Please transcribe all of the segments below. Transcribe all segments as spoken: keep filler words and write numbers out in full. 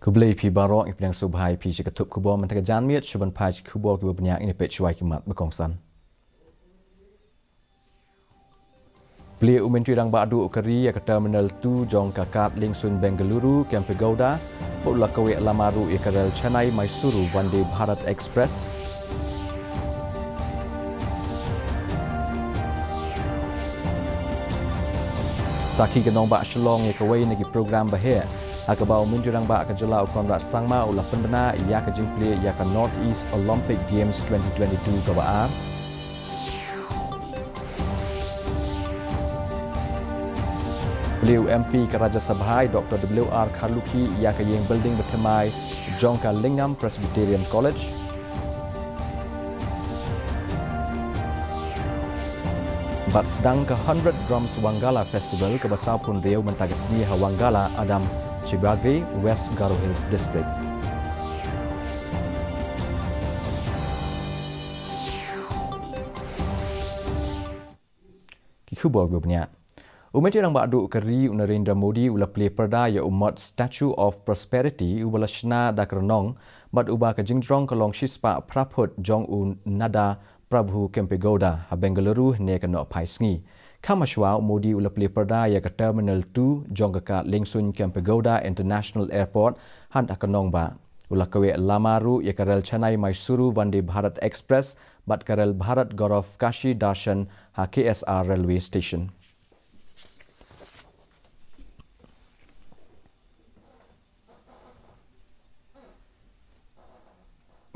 Khublei phi baroh, ngi pdiang sngewbha ïa phi sha ka thup khubor mynta ka janmiet. Sha ban peit ki khubor kiba bniah, ngin ïa peit shuwa ki mat ba kongsan. Plie u Myntri Rangbah Duh ka ri ïa ka Terminal two jong ka kad liengsuiñ Bengaluru Kempegowda, bad u la kaweh lama ruh ïa ka rel Chennai Mysuru Vande Bharat Express. Sakhi ka nongbah Shillong ïa kawei na ki program ba heh, ha kaba u Myntri Rangbah ka jylla u Conrad Sangma u la pynbna ïa ka jingplie ïa ka North East Olympic Games twenty twenty-two kaba ar. Plie u M P ka Rajya Sabha i Doctor W R Kharlukhi ïa ka ïing building bathymmai jong ka Lingam Presbyterian College. Bad sdang ka Hundred Drums Wangala Festival kaba sawphew hynriew mynta ka sngi ha Wangala, Adam Shivagri, West Garo Hills District. Ki khubor kiba bniah. U Myntri Rangbah Duh ka ri u Narendra Modi u la plie pyrda ïa u mot Statue of Prosperity uba la shna da ka rnong, bad uba ka jingjrong ka long shispah phra phut jong u Nada Prabhu Kempegowda ha Bengaluru hynne ka nohphai sngi. Kham hashwa u Modi u la plie pyrda ïa ka Terminal two jong ka kad liengsuiñ Kempegowda International Airport, ha ka nongbah. U la kaweh lama ruh ïa ka rel Chennai Mysuru Vande Bharat Express bad ka rel Bharat Gaurav Kashi Darshan ha K S R Railway Station.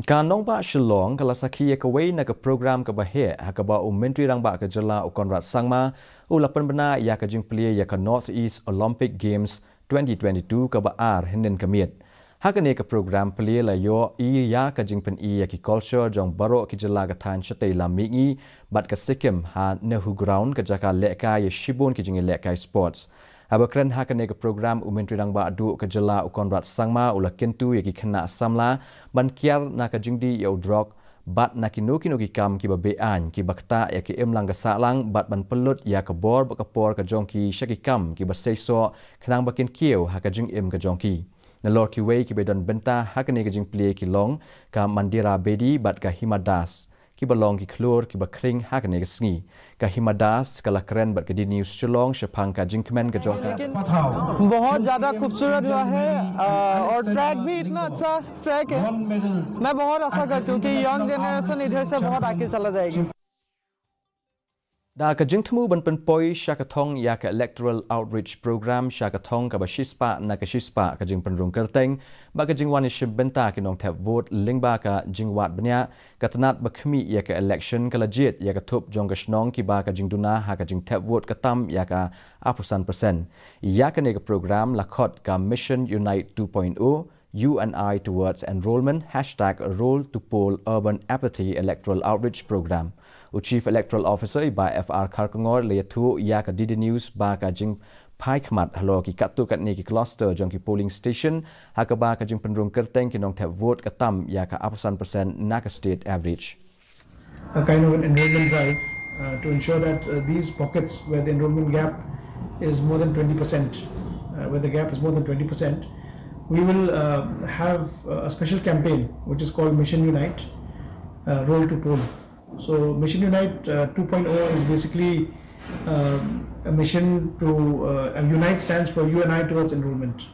Ka nongbah Shillong ka la sakhi ïa kawei na ka program kaba heh, ha kaba u Myntri Rangbah ka jylla u Conrad Sangma u la pynbna ïa ka jingplie ïa ka North East Olympic Games twenty twenty-two kaba ar hynnin ka miet. Ha kane ka program plie la ïohi ïa ka jingpyni ïa ki culture jong baroh ki jylla ka thaiñ shatei lam mihngi bad ka Sikkim ha Nehru Ground, ka jaka lehkai ïa shibun ki jingïalehkai sports. Haba kren ha kane ka program, u Myntri Rangbah Duh ka jylla u Conrad Sangma u la kyntu ïa ki khynnah samla ban kiar na ka jingdih ïa u drok bad na kino kino ki kam kiba beaiñ, kiba ktah ïa ka imlang ka sahlang bad ban pynlut ïa ka bor bad ka por ka jong ki sha ki kam kiba seisoh khnang ba kin kiew ha ka jingim ka jong ki. Nalor kiwei kiba don bynta ha kane ka jingplie ki long ka Mandira Bedi bad ka Hima Das, kiba long ki khlur kiba khring ha kane ka sngi. Ka Hima Das ka la kren bad ka D D News Shillong shaphang ka jingkmen ka jong ka. बहुत ज़्यादा खूबसूरत हुआ है, अ, और ट्रैक भी इतना अच्छा ट्रैक है। मैं बहुत आशा करती हूँ कि यंग जनरेशन इधर से बहुत आगे चला जाएगी। Da ka jingthmu ban pynpoi sha ka thong ïa ka Electoral Outreach Program sha ka thong kaba shispah na ka shispah, ka jingpynrung kyrteng bad ka jingwan ïashim bynta ki nongthep vote lyngba ka jingwad bniah, ka tnat ba khmih ïa ka election ka la jied ïa ka thup jong ka shnong kiba ka jingduna ha ka jingthep vote ka tam ïa ka arphew san percent. Ïa kane ka program la khot ka Mission Unite two point oh, U N I towards enrolment, hashtag Roll to Poll Urban Apathy Electoral Outreach Program. U Chief Electoral Officer i Bah F R Kharkongor la ïathuh ïa ka D D News ba ka jingphai khmat halor ki katto katne ki cluster jong ki polling station, ha kaba ka jingpynrung kyrteng ki nongthep vote ka tam ïa ka arphew san percent na ka state average. A kind of an enrollment drive, uh, to ensure that, uh, these pockets where the enrollment gap is more than twenty percent, uh, where the gap is more than twenty percent, we will, uh, have, uh, a special campaign which is called Mission Unite, uh, Roll to Poll. So Mission Unite, uh, two point oh is basically, um, a mission to, uh, Unite stands for U N I towards enrollment.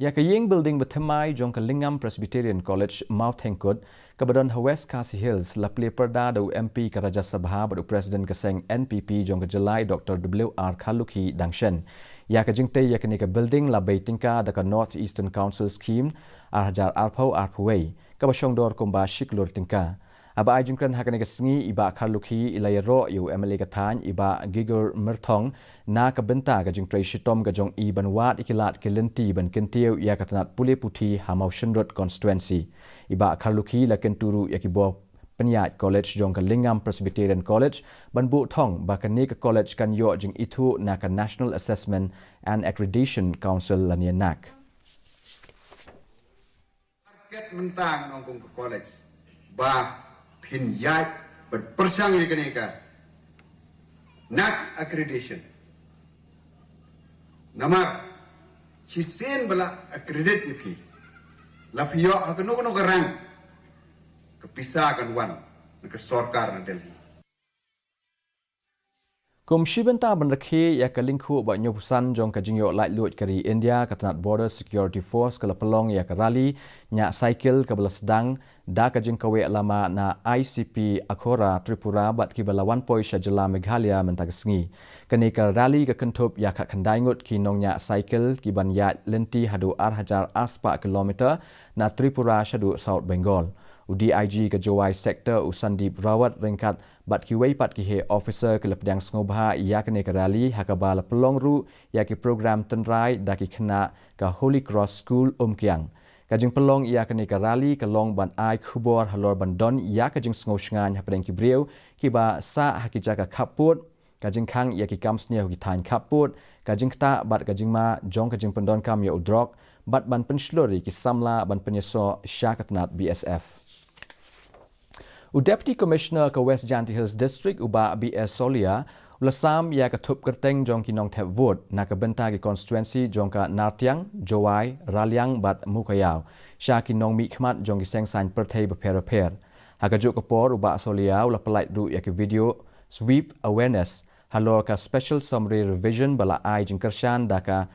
Ïa ka ïing building bathymmai jong ka Lingam Presbyterian College, Mawthengkut, kaba don ha West Khasi Hills, la plie pyrda da u M P ka Rajya Sabha bad u President ka seng N P P jong ka jylla i Doctor W R Kharlukhi dang shen. Ïa ka jingtei ïa kane ka building la bei tyngka da ka North Eastern Council Scheme ar hajar arphew arphew wei, kaba shongdor kumba shi klur tyngka. Haba ai jingkren ha kane ka sngi, i Bah Kharlukhi i la ïaroh ïa u M L A ka thaiñ, i Bah Gigur Myrthong, na ka bynta ka jingtrei shitom ka jong i ban wad ïa ki lad ki lynti ban kyntiew ïa ka tnat pule puthi ha Mawshynrut constituency. I Bah Kharlukhi la kyntu ruh ïa ki bor pynïaid college jong ka Lingam Presbyterian College ban buh thong ba kane ka college kan ïoh jingithuh na ka National Assessment and Accreditation Council lane NAAC. Target mynta ngan ong kum ka college ba phin ïaid bad pyrshang ïa kane ka NAAC accreditation. Namar Shisien ba la accredit ïa phi, la phi ïoh ha kano kano ka rank, ka pisa kan wan na ka sorkar na Delhi. Kum shi bynta ban rakhe ïa ka lyngkhuh ba hynñiewphew san jong ka jingïoh laitluid ka ri India, ka tnat Border Security Force ka la pynlong ïa ka rally ñiah cycle kaba la sdang da ka jingkaweh lama na I C P Akhora Tripura bad kiba la wan poi sha jylla Meghalaya mynta ka sngi. Kane ka rally ka kynthup ïa khatkhyndai ngut ki nongñiah cycle kiban ïaid lynti haduh ar hajar arspah kilometer na Tripura shaduh South Bengal. U D I G ka Jowai Sector u Sandeep Rawat ryngkat bad kiwei pat ki heh officer ki la pdiang sngewbha ïa kane ka rally ha kaba la pynlong ruh ïa ki program tynrai da ki khynnah ka Holy Cross School Umkiang. Ka jingpynlong ïa kane ka rally ka long ban ai khubor halor ban don ïa ka jingsngew shngaiñ hapdeng ki briew kiba sah ha ki jaka khappud, ka jingkhang ïa ki kam sniew ha ki thaiñ khappud, ka jingktah bad ka jingma jong ka jingpyndonkam ïa u drok bad ban pynshlur ïa ki samla ban pynïasoh sha ka tnat B S F. U Deputy Commissioner ka West Jaintia Hills District u Bah B S Solia u la sam ïa ka thup kyrteng jong ki nongthep vote na ka bynta ki constituency jong ka Nartiang, Jowai, Raliang bad Mowkaiaw sha ki nongmihkhmat jong ki seng saiñ pyrthei bapher bapher. Ha kajuh ka por u Bah Solia u la pynlait ruh ïa ki video sweep awareness halor ka Special Summary Revision ba la ai jingkyrshan da ka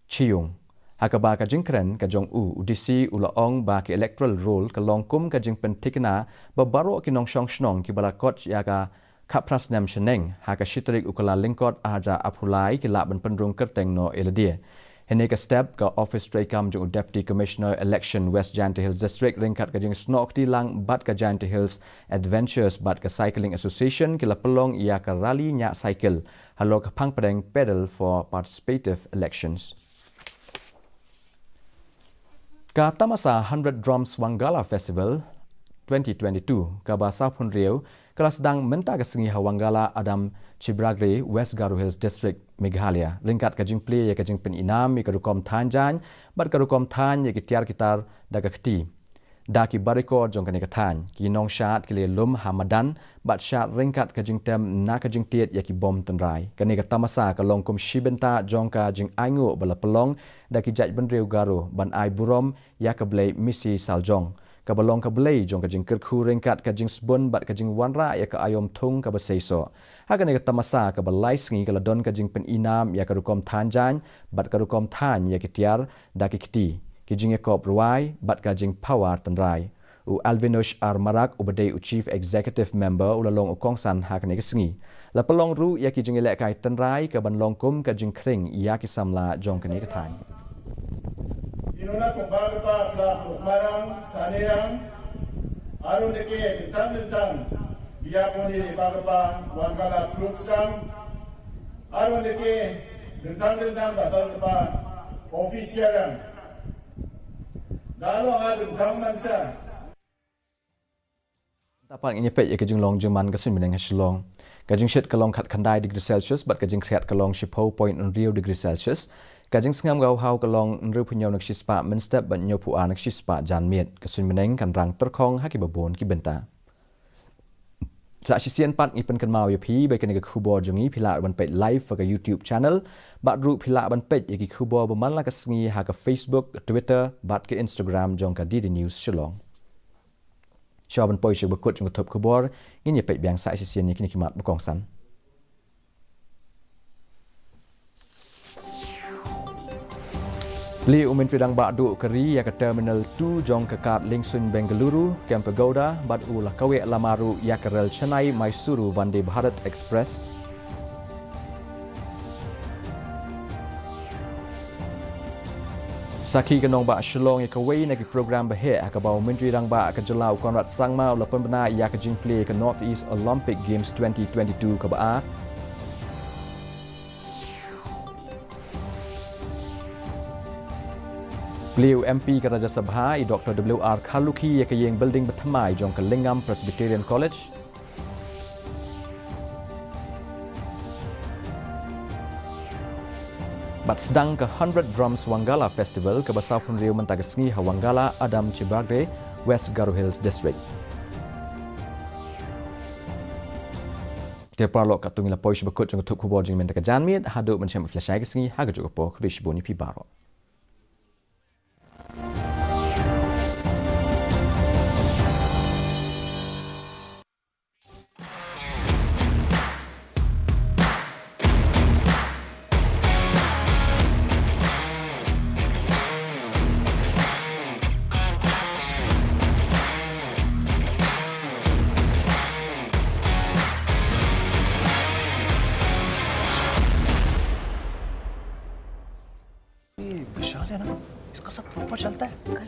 Chi Yung. Ha kaba ka jingkren ka jong u, u D C u la ong ba ka electoral roll ka long kum ka jingpynthikna ba baroh ki nongshong shnong kiba la koit ïa ka khatphra snem shaneng ha ka shi tarik u Kyllalyngkot ar hajar arphew lai ki lah ban pynrung kyrteng noh ïa lade. Hynne ka step ka office treikam jong u Deputy Commissioner Election West Jaintia Hills District ryngkat ka jingsnoh kti lang bad ka Jaintia Hills Adventures bad ka Cycling Association ki la pynlong ïa ka rally ñiah cycle halor ka phang pdeng Pedal for Participative Elections. Ka tamasa Hundred Drums Wangala Festival twenty twenty-two kaba sawphew hynriew ka la sdang mynta ka sngi ha Wangala, Adam Chibragre, West Garo Hills District, Meghalaya, ryngkat ka jingplie ïa ka jingpyninam ïa ka rukom thaiñ jaiñ bad ka rukom thaiñ ïa ki tiar ki tar da ka kti da ki baroh jong kane ka thaiñ. Ki nongshad ki la lum ha madan bad shad ryngkat ka jingtem na ka jingtied ïa ki bom tynrai. Kane ka tamasa ka long kum shi bynta jong ka jingainguh ba la pynlong da ki jaitbynriew Garo ban ai burom ïa ka blei Misi Saljong, kaba long ka blei jong ka jingkyrkhu ryngkat ka jingsbun bad ka jingwanrah ïa ka aïom thung kaba seisoh. Ha kane ka tamasa kaba lai sngi ka la don ka jingpyninam ïa ka rukom thaiñ jaiñ bad ka rukom thaiñ ïa ki tiar da ki kti, ki jingïakop rwai bad ka jingphawar tynrai. U Alvinush R Marak uba dei u Chief Executive Member u la long u kongsan ha kane ka sngi. La pynlong ruh ïa ki jingïalehkai tynrai kaban long kum ka jingkhring ïa ki samla jong kane ka thaiñ. Ïa nuna kum ba ka ba la marang sanirang, aru neke bintang bintang biya poni ba ka ba Wangala Troops sang, aru neke bintang bintang ba ka ba officer ang. Dalo nga dum thang man sa. Tapak ngin ïa peit ïa ka jinglong jingman ka suiñ bneng ha Shillong. Ka jingshit ka long khatkhyndai degree Celsius bad ka jingkhriat ka long shiphew point hynriew degree Celsius. Ka jingsngam ka hawhaw ka long hynriewphew hynñiew na ka shispah mynstep bad hynñiewphew ar na ka shispah janmiet. Ka suiñ bneng kan rang tyrkhong ha kiba bun ki bynta. Sa shisien pat ngi pynkynmaw ïa phi ba kane ka khubor jong ngi phi lah ban peit live ha ka YouTube channel bad ruh phi lah ban peit ïa ki khubor ba man la ka sngi ha ka Facebook, Twitter bad ka Instagram jong ka D D News Shillong. Shuwa ban poi sha ba kut jong ka thup khubor, ngin ïa peit biang sa shisien ïa kine ki mat ba kongsan. Plie u Myntri Rangbah duh ka ri ïa ka Terminal two jong ka kad liengsuiñ Bengaluru, Kempegowda, bad u la kaweh lama ruh ïa ka rel Chennai Mysuru Vande Bharat Express. Sakhi ka nongbah Shillong ïa kawei na ki program ba heh ha kaba u Myntri Rangbah ka jylla u Conrad Sangma u la pynbna ïa ka jingplie ka North East Olympic Games twenty twenty-two kaba ar. Plie u M P ka Rajya Sabha i Doctor W R Kharlukhi ïa ka ïing building ba thymmai jong ka Lingam Presbyterian College. Bad sdang ka Hundred Drums Wangala Festival kaba sawphew hynriew mynta ka sngi ha Wangala, Adam Chibragre, West Garo Hills District. Te paralok, katto ngi la poi sha ba kut jong ka thup khubor jong ngi mynta ka janmiet, haduh ban ïashem ïa phi lashai ka sngi ha kajuh ka por, khublei shibun ïa phi baroh. Chal te. Ka la